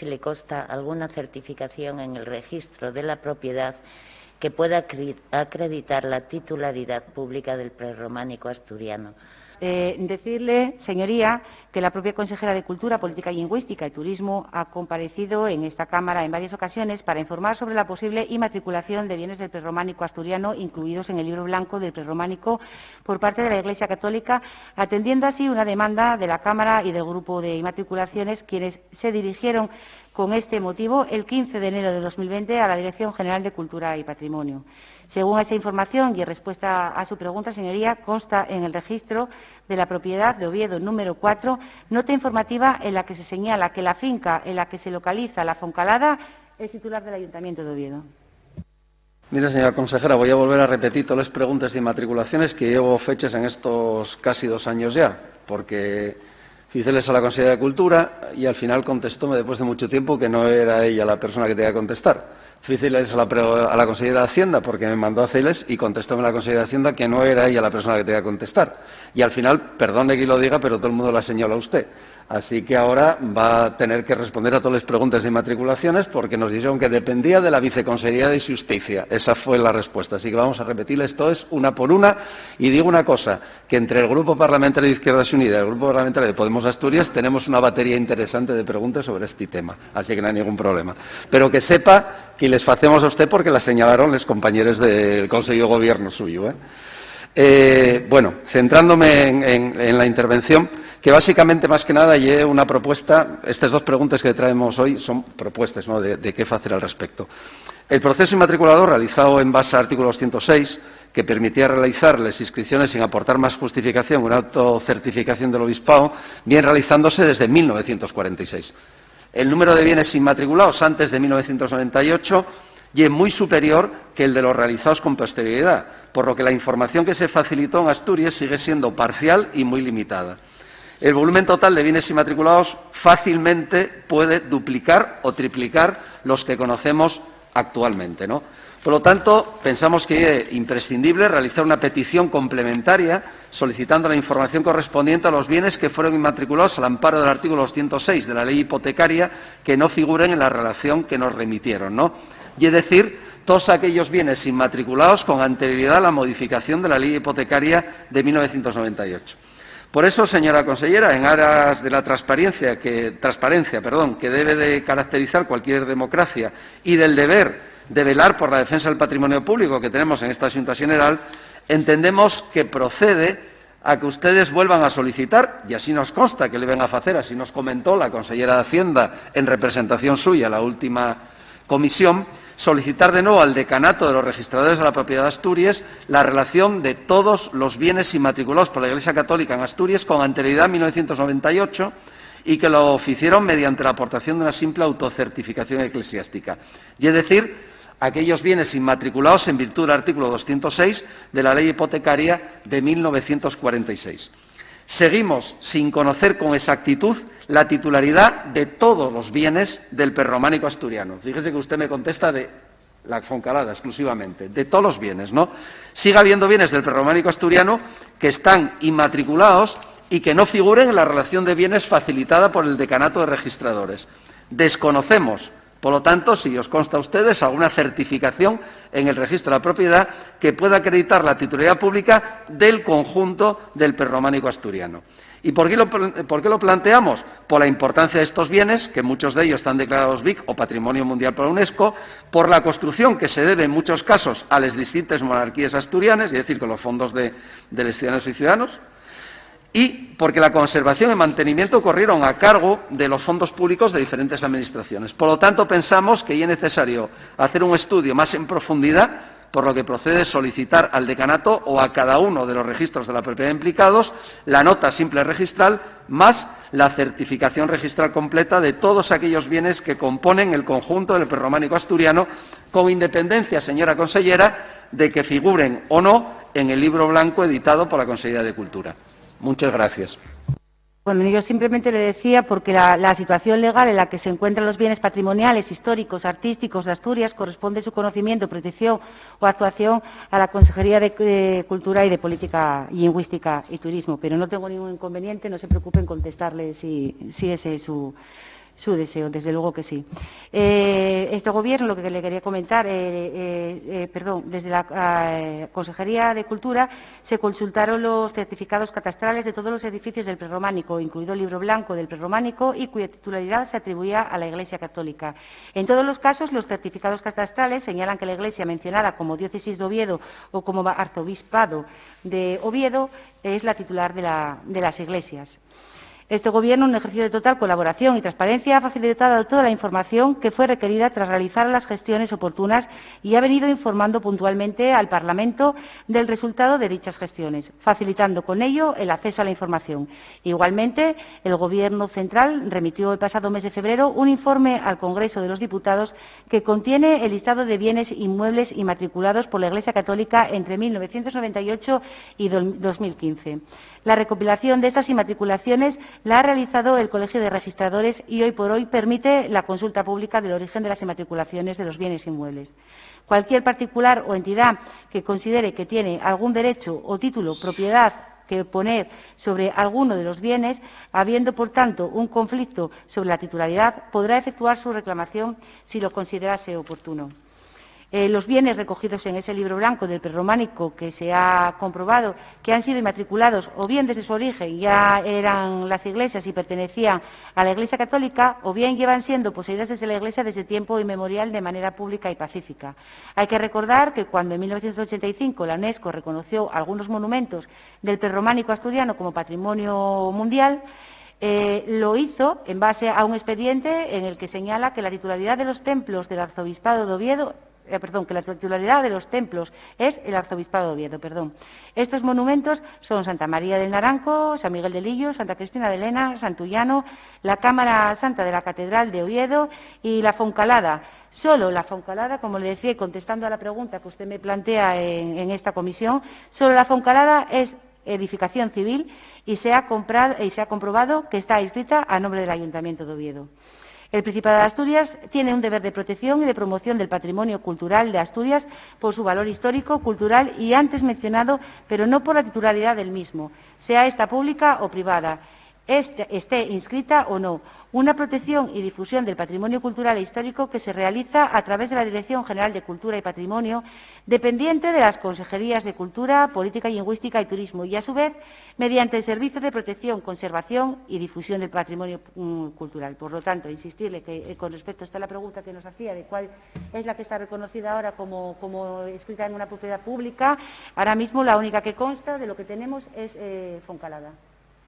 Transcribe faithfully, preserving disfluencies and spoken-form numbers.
si le consta alguna certificación en el registro de la propiedad que pueda acri-, acreditar la titularidad pública del prerrománico asturiano. Eh, decirle, señoría, que la propia consejera de Cultura, Política Lingüística y Turismo ha comparecido en esta Cámara en varias ocasiones para informar sobre la posible inmatriculación de bienes del prerrománico asturiano incluidos en el Libro Blanco del Prerrománico por parte de la Iglesia Católica, atendiendo así una demanda de la Cámara y del Grupo de Inmatriculaciones, quienes se dirigieron con este motivo el quince de enero de dos mil veinte a la Dirección General de Cultura y Patrimonio. Según esa información y en respuesta a su pregunta, señoría, consta en el registro de la propiedad de Oviedo número cuatro, nota informativa en la que se señala que la finca en la que se localiza la Foncalada es titular del Ayuntamiento de Oviedo. Mire, señora consejera, voy a volver a repetir todas las preguntas de inmatriculaciones que llevo fechas en estos casi dos años ya, porque fíceles a la consejera de Cultura y al final contestóme después de mucho tiempo que no era ella la persona que tenía que contestar. Fíceles a la, pre- a la consejera de Hacienda porque me mandó a hacerles y contestóme la consejera de Hacienda que no era ella la persona que tenía que contestar. Y al final, perdone que lo diga, pero todo el mundo la señala a usted. Así que ahora va a tener que responder a todas las preguntas de inmatriculaciones porque nos dijeron que dependía de la Viceconsellería de Justicia. Esa fue la respuesta. Así que vamos a repetirles todas una por una. Y digo una cosa, que entre el Grupo Parlamentario de Izquierdas Unidas y el Grupo Parlamentario de Podemos Asturias tenemos una batería interesante de preguntas sobre este tema. Así que no hay ningún problema. Pero que sepa que les facemos a usted porque la señalaron los compañeros del Consejo de Gobierno suyo, ¿eh? Eh, bueno, centrándome en, en- en la intervención, que básicamente, más que nada, ye una propuesta, estas dos preguntas que traemos hoy son propuestas, ¿no?, de, de qué hacer al respecto. El proceso inmatriculador realizado en base al artículo doscientos seis, que permitía realizar las inscripciones sin aportar más justificación que una autocertificación del obispado, viene realizándose desde mil novecientos cuarenta y seis. El número de bienes inmatriculados antes de mil novecientos noventa y ocho ye muy superior que el de los realizados con posterioridad, por lo que la información que se facilitó en Asturias sigue siendo parcial y muy limitada. El volumen total de bienes inmatriculados fácilmente puede duplicar o triplicar los que conocemos actualmente, ¿no? Por lo tanto, pensamos que es imprescindible realizar una petición complementaria solicitando la información correspondiente a los bienes que fueron inmatriculados al amparo del artículo doscientos seis de la Ley Hipotecaria que no figuren en la relación que nos remitieron, ¿no? Y es decir, todos aquellos bienes inmatriculados con anterioridad a la modificación de la Ley Hipotecaria de mil novecientos noventa y ocho. Por eso, señora consellera, en aras de la transparencia que, transparencia, perdón, que debe de caracterizar cualquier democracia y del deber de velar por la defensa del patrimonio público que tenemos en esta Xunta General, entendemos que procede a que ustedes vuelvan a solicitar, y así nos consta que lo iban a facer, así nos comentó la consellera de Hacienda en representación suya la última comisión, solicitar de nuevo al Decanato de los Registradores de la Propiedad de Asturias la relación de todos los bienes inmatriculados por la Iglesia Católica en Asturias con anterioridad a mil novecientos noventa y ocho y que lo hicieron mediante la aportación de una simple autocertificación eclesiástica, y es decir, aquellos bienes inmatriculados en virtud del artículo doscientos seis de la Ley Hipotecaria de mil novecientos cuarenta y seis. Seguimos sin conocer con exactitud la titularidad de todos los bienes del prerrománico asturiano. Fíjese que usted me contesta de la Foncalada exclusivamente, de todos los bienes, ¿no? Sigue habiendo bienes del prerrománico asturiano que están inmatriculados y que no figuren en la relación de bienes facilitada por el Decanato de Registradores. Desconocemos, por lo tanto, si os consta a ustedes alguna certificación en el registro de la propiedad que pueda acreditar la titularidad pública del conjunto del prerrománico asturiano. ¿Y por qué lo, por qué lo planteamos? Por la importancia de estos bienes, que muchos de ellos están declarados BIC o Patrimonio Mundial por la UNESCO, por la construcción que se debe en muchos casos a las distintas monarquías asturianas, es decir, con los fondos de, de los ciudadanos y ciudadanos, y porque la conservación y mantenimiento corrieron a cargo de los fondos públicos de diferentes administraciones. Por lo tanto, pensamos que es necesario hacer un estudio más en profundidad, por lo que procede solicitar al decanato o a cada uno de los registros de la propiedad implicados la nota simple registral más la certificación registral completa de todos aquellos bienes que componen el conjunto del prerrománico asturiano, con independencia, señora consellera, de que figuren o no en el libro blanco editado por la Consellería de Cultura. Muchas gracias. Bueno, yo simplemente le decía porque la, la situación legal en la que se encuentran los bienes patrimoniales, históricos, artísticos de Asturias corresponde su conocimiento, protección o actuación a la Consejería de, de Cultura y de Política Lingüística y Turismo, pero no tengo ningún inconveniente, no se preocupe en contestarle si, si ese es su, Su deseo, desde luego que sí. Eh, este gobierno, lo que le quería comentar, eh, eh, eh, perdón, desde la, eh, Consejería de Cultura se consultaron los certificados catastrales de todos los edificios del prerrománico, incluido el libro blanco del prerrománico, y cuya titularidad se atribuía a la Iglesia Católica. En todos los casos, los certificados catastrales señalan que la iglesia mencionada como diócesis de Oviedo o como arzobispado de Oviedo es la titular de la, de las iglesias. Este gobierno, en un ejercicio de total colaboración y transparencia, ha facilitado toda la información que fue requerida tras realizar las gestiones oportunas y ha venido informando puntualmente al Parlamento del resultado de dichas gestiones, facilitando con ello el acceso a la información. Igualmente, el Gobierno central remitió el pasado mes de febrero un informe al Congreso de los Diputados que contiene el listado de bienes inmuebles inmatriculados por la Iglesia Católica entre mil novecientos noventa y ocho y do-, dos mil quince. La recopilación de estas inmatriculaciones la ha realizado el Colegio de Registradores y hoy por hoy permite la consulta pública del origen de las inmatriculaciones de los bienes inmuebles. Cualquier particular o entidad que considere que tiene algún derecho o título, propiedad, que poner sobre alguno de los bienes, habiendo, por tanto, un conflicto sobre la titularidad, podrá efectuar su reclamación si lo considerase oportuno. Eh, los bienes recogidos en ese libro blanco del prerrománico que se ha comprobado que han sido inmatriculados o bien desde su origen ya eran las iglesias y pertenecían a la Iglesia Católica o bien llevan siendo poseídas desde la Iglesia desde tiempo inmemorial de manera pública y pacífica. Hay que recordar que cuando en mil novecientos ochenta y cinco la UNESCO reconoció algunos monumentos del prerrománico asturiano como patrimonio mundial, eh, lo hizo en base a un expediente en el que señala que la titularidad de los templos del Arzobispado de Oviedo, eh, perdón, que la titularidad de los templos es el Arzobispado de Oviedo, perdón. Estos monumentos son Santa María del Naranco, San Miguel de Lillo, Santa Cristina de Lena, Santullano, la Cámara Santa de la Catedral de Oviedo y la Foncalada. Solo la Foncalada, como le decía, y contestando a la pregunta que usted me plantea en, en esta comisión, solo la Foncalada es edificación civil y se ha comprado, y se ha comprobado que está inscrita a nombre del Ayuntamiento de Oviedo. El Principado de Asturias tiene un deber de protección y de promoción del patrimonio cultural de Asturias por su valor histórico, cultural y antes mencionado, pero no por la titularidad del mismo, sea esta pública o privada, este, esté inscrita o no. Una protección y difusión del patrimonio cultural e histórico que se realiza a través de la Dirección General de Cultura y Patrimonio, dependiente de las Consejerías de Cultura, Política Lingüística y Turismo, y a su vez mediante el Servicio de Protección, Conservación y Difusión del Patrimonio, mm, Cultural. Por lo tanto, insistirle que, eh, con respecto a esta la pregunta que nos hacía de cuál es la que está reconocida ahora como, como escrita en una propiedad pública, ahora mismo la única que consta de lo que tenemos es, eh, Foncalada.